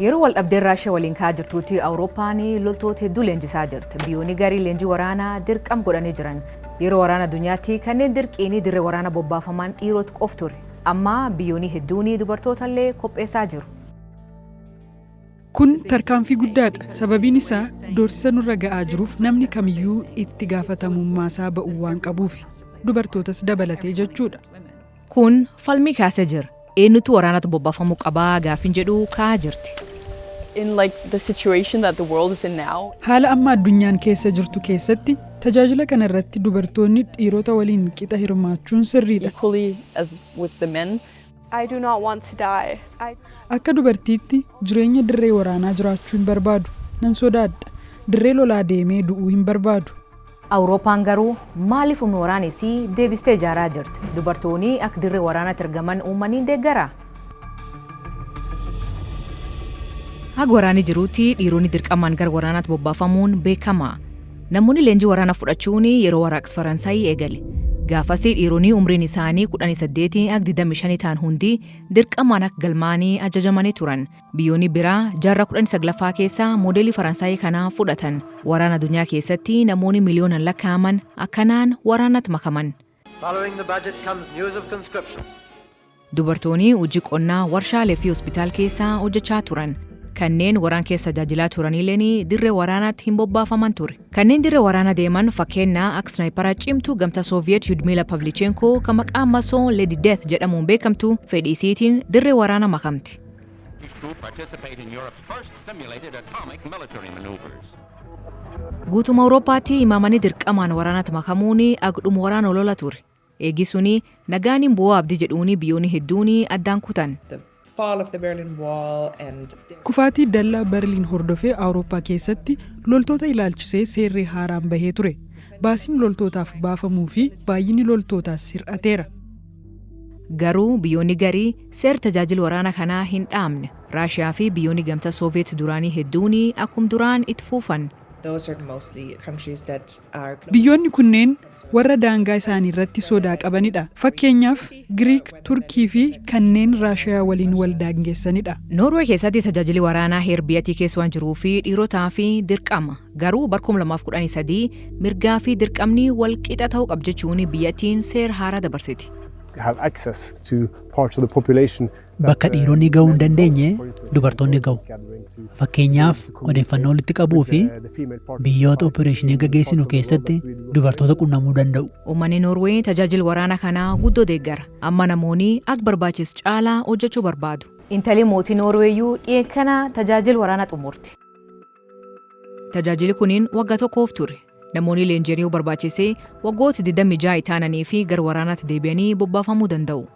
Yeroo wal dhabdeen Raashiyaa waliin ka'aa jirtutti Awurooppaan loltoota hedduu leenjisaa jirti. Biyyoonni garii leenjii waraanaa dirqam godhanii jiran. Yeroo waraana addunyaatti kanneen dirqiin dirree waraana bobbaafaman dhiirota qof ture. Amma biyyoonni hedduun dubartoota illee qopheessaa jiru. Kun tarkaanfii guddaadha. Sababiin isaa doorsisa nurra ga'aa jiruuf namni kamiyyuu itti gaafatamummaa isaa ba'uu waan qabuuf, dubartootas dabalatee jechuudha. Kun falmii kaasee jira. Eenyutu waraanatti bobbaafamuu qabaa gaaffiin jedhu ka'aa jirti. In like the situation that the world is in now, Haala amma addunyaan keessa jirtu keessatti tajaajila kana irratti dubartoonni dhiirota waliin qixa hirmaachuun sirriidha. Equally as with the men. I do not want to die. I Akka dubartiitti jireenya dirree waraanaa jiraachuu hin barbaadu. Nan sodaadha. Dirree lolaa deemee du'uu hin barbaadu. Awurooppaan garuu maaliif humna waraana isii deebistee ijaaraa jirti? Dubartoonni akka dirree waraanaatti ergaman uummanni deeggara. Haga waraanni jiruutti dhiironni dirqamaan gara waraanaatti bobbaafamuun beekama. Namoonni leenjii waraanaa fudhachuun yeroo warraaqsa Faransaayii eegale. Gaafasii dhiironni umriin isaanii 18 akka 25 ta'an hundi dirqamaan akka galmaanii ajajamanii turan. Biyyoonni biraa jaarraa 19ffaa keessa moodeelii Faransaayii kanaa fudhatan. Waraana addunyaa keessatti namoonni miliyoonaan lakkaa'aman akkanaan waraanatti makaman. Following the budget comes news of conscription. Dubartoonni hojii qonnaa, warshaalee fi hospitaal keessa hojjechaa turan. Kanneen waraan keessa tajaajilaa turanilleen dirree waraanaatti hin bobbaafaman ture. Kanneen dirree waraana deeman, fakkeenyaa akka sniper cimtuu gamta Sooviyeet Yudmila Pavlichenko, kan maqaa masoo Lady Death jedhamuun beekamtu, fedhii isiitiin dirree waraana makamti. Troop participate in Europe's first simulated atomic military maneuvers. Guutuma Awurooppaatti imaamanii dirqamaan waraanatti makamuun agdhuma waraana olola ture. Eegi suni nagaan hin bu'aa abdii jedhuun biyyoonni hedduun addaan kutan. The fall of the Berlin Wall and Kufaatii dallaa Berliin hordofee Awurooppaa keessatti loltoota ilaalchisee seerri haaraan bahee ture. Baasiin loltootaaf baafamuu fi baay'inni loltootaas hir'ateera. Garuu biyyoonni garii seera tajaajila waraana kanaa hin dhaabne. Raashiyaa fi biyyoonni gamtaa Sooviyeet duraanii hedduun akkuma duraan itti fuufan. Those are mostly countries that are Biyyoonni kunneen warra daangaa isaanii irratti sodaa qabanidha. Fakkeenyaaf Giriik, Turkii fi kanneen Raashiyaa waliin wal daangessanidha. Noorwee keessatti tajaajilli waraanaa heer biyyattii keessa waan jiruu fi dhiirotaa fi dirqama. Garuu bara 2013 mirgaa fi dirqamni wal qixa ta'uu qaba jechuun biyyattiin seera haaraa dabarsiti. Have access to parts of the population. Bakka dhiironni ga'uu hin dandeenye dubartoonni ga'u. Fakkeenyaaf, odeeffannoo walitti qabuu fi biyyoota opereeshinii gaggeessinu keessatti dubartoota qunnamuu danda'u. Uummanni Noorwee tajaajila waraana kanaa guddoo deeggara. Amma namoonni akka barbaachisu caalaa hojjechuu barbaadu. Intalli mootii Noorweeyyuu dhiyeenya kana tajaajila waraanaa xumurti. Tajaajilli kuniin waggaa tokkoof ture. Namoonni leenji'anii barbaachisee waggoota 26 taananii fi gara waraanaatti deebi'anii bobbaafamuu danda'u.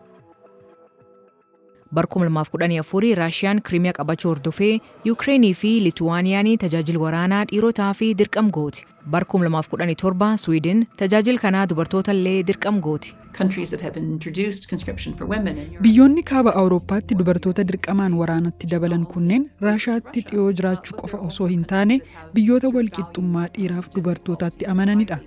Bara 2014 Raashiyaan Kiriimiyaa qabachuu hordofee Yuukireenii fi Lituwaaniyaan tajaajila waraanaa dhiirotaa fi dirqam gooti. Bara 2017 Swiidin tajaajila kanaa dubartoota illee dirqam gooti. Countries that have introduced conscription for women in Europe. Biyyoonni kaaba Awurooppaatti dubartoota dirqamaan waraanatti dabalan kunneen Raashaatti dhiyoo jiraachuu qofa osoo hin taane, biyyoota walqixxummaa dhiiraaf dubartootaatti amananidha.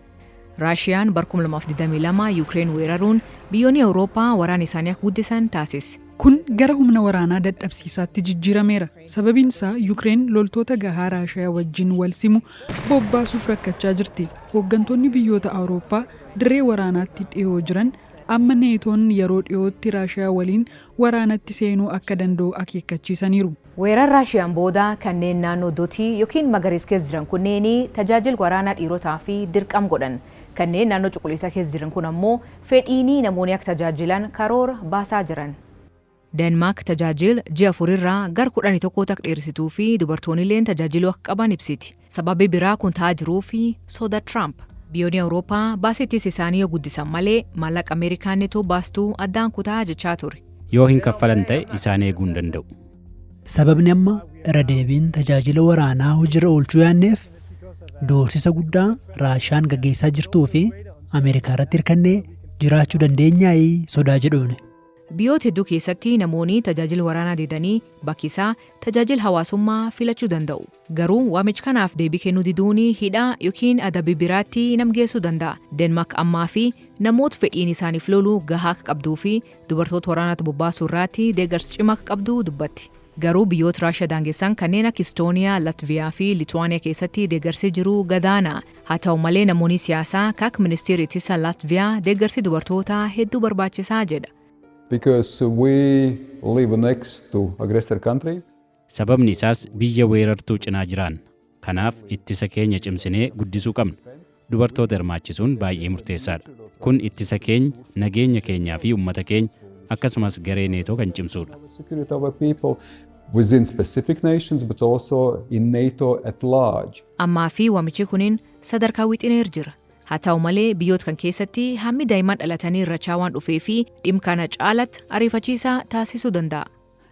Raashiyaan bara 2022 Yuukireen weeraruun biyyoonni Awurooppaa waraana isaanii akka guddisan taasise. Kun gara humna waraanaa dadhabsiisaatti jijjiirameera. Sababiin isaa Yuukireen loltoota gahaa Raashiyaa wajjin wal simu bobbaasuuf rakkachaa jirti. Hooggantoonni biyyoota Awurooppaa dirree waraanaatti dhiyoo jiran amma Neetoon yeroo dhiyootti Raashiyaa waliin waraanatti seenuu akka danda'u akeekkachiisaniiru. Weerara Raashiyaan booda kanneen naannoo dotii yookiin magariisa keessa jiran kunneen tajaajila waraanaa dhiirotaa fi dirqam godhan. Kanneen naannoo cuquliisa keessa jiran kun ammoo fedhiinii namoonni akka tajaajilan karoora baasaa jiran. Deenmaark tajaajila ji'a 4 irraa gara 11 akka dheeressituu fi dubartoonnilleen tajaajiluu akka qaban ibsiti. Sababii biraa kun ta'aa jiruu fi soda Tiraamp. Biyyoonni Awurooppaa baasii ittisa isaanii yoo guddisan malee maallaqa Ameerikaan Neetoo baastuu addaan kutaa jechaa ture. Yoo hin kaffalan ta'e isaan eeguu hin danda'u. Sababni amma irra deebiin tajaajila waraanaa hojiirra oolchuu yaadneef doorsisa guddaa Raashaan gaggeessaa jirtuu fi Ameerikaa irratti hirkannee jiraachuu dandeenyaayii sodaa jedhuuni. Biyyoota hedduu keessatti namoonni tajaajila waraanaa didanii bakki isaa tajaajila hawaasummaa filachuu danda'u. Garuu waamicha kanaaf deebii kennuu diduun hidhaa yookiin adabbii biraatti nam geessuu danda'a. Deenmaark ammaa fi namoota fedhiin isaaniif loluu gahaa akka qabduu fi dubartoota waraanaatti bobbaasuu irratti deeggarsa cimaa akka qabdu dubbatti. Garuu biyyoota Raashiyaa daangessan kanneen akka Istooniyaa, Latviyaa fi Lituwaaniyaa keessatti deeggarsi jiru gadaana. Haa ta'u malee, namoonni siyaasaa akka ministeerri ittisa Latviyaa deeggarsi dubartootaa hedduu barbaachisaa jedha. Because we live next to aggressor country. Sababni isaas biyya weerartuu cinaa jiraanna. Kanaaf ittisa keenya cimsinee guddisuu qabna. Dubartoota hirmaachisuun baay'ee murteessaadha. Kun ittisa keenya, nageenya keenyaa fi uummata keenya, akkasumas garee Neetoo kan cimsudha. Security of our people within specific nations, but also in NATO at large. Ammaa fi waamichi kuniin sadarkaa wixineer jira. Haa ta'u malee, biyyoota kan keessatti hammi daa'imman dhalatanii irrachaa waan dhufee fi dhimma kana caalatti ariifachiisaa taasisuu danda'a.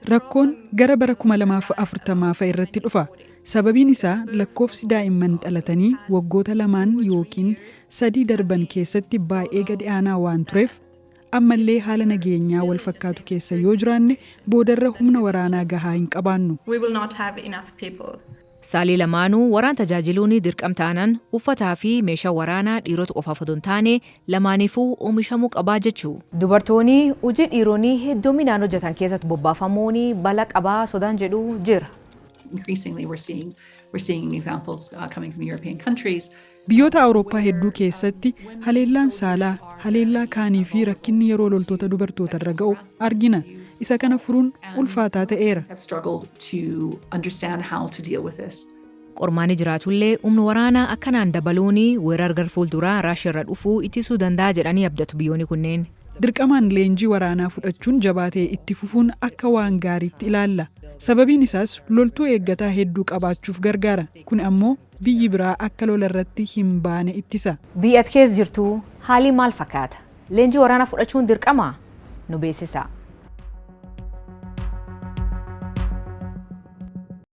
Rakkoon gara bara 2040 fa'a irratti dhufa. Sababiin isaa lakkoofsi daa'imman dhalatanii waggoota 2 yookiin 3 darban keessatti baay'ee gadi aanaa waan tureef, ammallee haala nageenyaa wal fakkaatu keessa yoo jiraanne boodarra humna waraanaa gahaa hin qabaannu. We will not have enough people. Saalii lamaanuu waraan tajaajiluun dirqam taanaan, uffataa fi meeshaa waraanaa dhiirota qofaaf otoo hin taane lamaaniifuu oomishamuu qabaa jechuu. Dubartoonni hojii dhiironni hedduminaan hojjetan keessatti bobbaafamuun balaa qabaa sodaan jedhu jira. Increasingly, we're seeing examples coming from European countries. Biyyoota Awurooppaa hedduu keessatti haleellaan saalaa, haleellaa kaanii fi rakkinni yeroo loltoota dubartoota irra ga'u argina. Isa kana furuun ulfaataa ta'eera. Have struggled to understand how to deal with this. Qormaanni jiraatullee, humna waraanaa akkanaan dabaluun weerara gara fuulduraa Raashiyaa irra dhufuu ittisuu danda'a jedhanii abdatu biyyoonni kunneen. Dirqamaan leenjii waraanaa fudhachuun jabaatee itti fufuun akka waan gaariitti ilaalla. Sababiin isaas loltuu eeggataa hedduu qabaachuuf gargaara. Kun ammoo biyyi biraa akka lola irratti hin baane ittisa. Biyya ati keessa jirtu haalli maal fakkaata? Leenjii waraanaa fudhachuun dirqamaa? Nu beeksisaa.